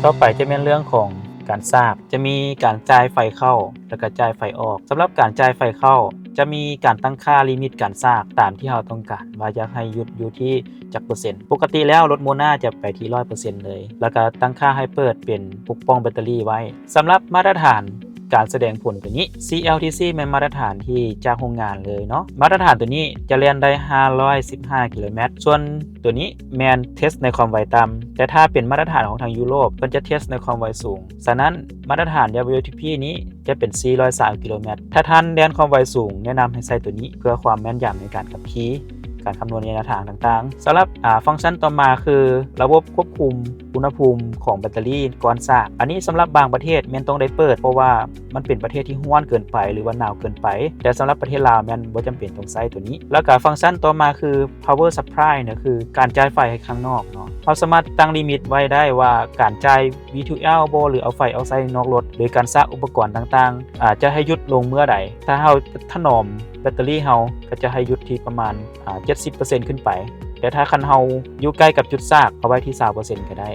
ຕໍ່ໄປຈະແມ່ນເລື່ອງຂອງການສາກ ຈະມີການຈ່າຍໄຟເຂົ້າ ແລະກະຈ່າຍໄຟອອກ. ສຳລັບການຈ່າຍໄຟເຂົ້າ ຈະມີການຕັ້ງຄ່າລິມິດການສາກຕາມທີ່ເຮົາຕ້ອງການ ວ່າຢາກໃຫ້ຢຸດຢູ່ທີ່ຈັກເປີເຊັນ. ປົກກະຕິແລ້ວລົດໂມນາຈະໄປທີ່ຮ້ອຍເປີເຊັນເລີຍ ແລະກະຕັ້ງຄ່າໃຫ້ເປີດເປັນປົກປ້ອງແບັດເຕີຣີໄວ້. ສຳລັບມາດຕະຖານການສະແດງຜົນຕົວນີ້ CLTC ແມ່ນມາດຕະຖານທີ່ຈາກໂຮງງານເລີຍເນາະ. ມາດຕະຖານຕົວນີ້ຈະແລ່ນໄດ້ຫ້າຮ້ອຍສິບຫ້າກິໂລແມັດ ສ່ວນຕົວນີ້ແມ່ນເທສໃນຄວາມໄວຕ່ຳ ແຕ່ຖ້າເປັນມາດຕະຖານຂອງທາງຢູໂຣບ ເພິ່ນຈະເທສໃນຄວາມໄວສູງ. ສະນັ້ນ ມາດຕະຖານ WLTP ນີ້ຈະເປັນສີ່ຮ້ອຍຊາວກິໂລແມັດ. ຖ້າທ່ານແລ່ນຄວາມໄວສູງ ແນະນຳໃຫ້ໃຊ້ຕົວນີ້ເພື່ອຄວາມແມ່ນຢຳໃນການຂັບຂີ່, ການຄຳນວນໄລຍະທາງຕ່າງໆ. ສຳລັບ ອາ ຟັງຊັນຕໍ່ມາຄືລະບົບຄວບຄຸມອຸນຫະພູມຂອງແບັດເຕີຣີກ່ອນສາກ. ອັນນີ້ສຳລັບບາງປະເທດແມ່ນຕ້ອງໄດ້ເປີດ ເພາະວ່າມັນເປັນປະເທດທີ່ຮ້ອນເກີນໄປ ຫຼືວ່າໜາວເກີນໄປ, ແຕ່ສຳລັບປະເທດລາວແມ່ນບໍ່ຈຳເປັນຕ້ອງໃຊ້ຕົວນີ້. ແລ້ວກະຟັງຊັນຕໍ່ມາຄື power supply ນະ ຄືການຈ່າຍໄຟໃຫ້ຂ້າງນອກເນາະ. ເຮົາສາມາດຕັ້ງລິມິດໄວ້ໄດ້ວ່າການຈ່າຍ V two L ບໍ່ ຫຼືເອົາໄຟອອກໃຊ້ນອກລົດ ຫຼືການສາກອຸປະກອນຕ່າງໆ ອາ ຈະໃຫ້ຢຸດລົງເມື່ອໃດ. ຖ້າເຮົາຖະໜອມແບັດເຕີຣີເຮົາ ກໍຈະໃຫ້ຢຸດທີ່ປະມານ ອາ ເຈັດສິບເປີເຊັນຂຶ້ນໄປ, ແຕ່ຖ້າຄັນເຮົາຢູ່ໃກ້ກັບຈຸດສາກ ເອົາໄວ້ທີ່ຊາວເປີເຊັນກໍໄດ້.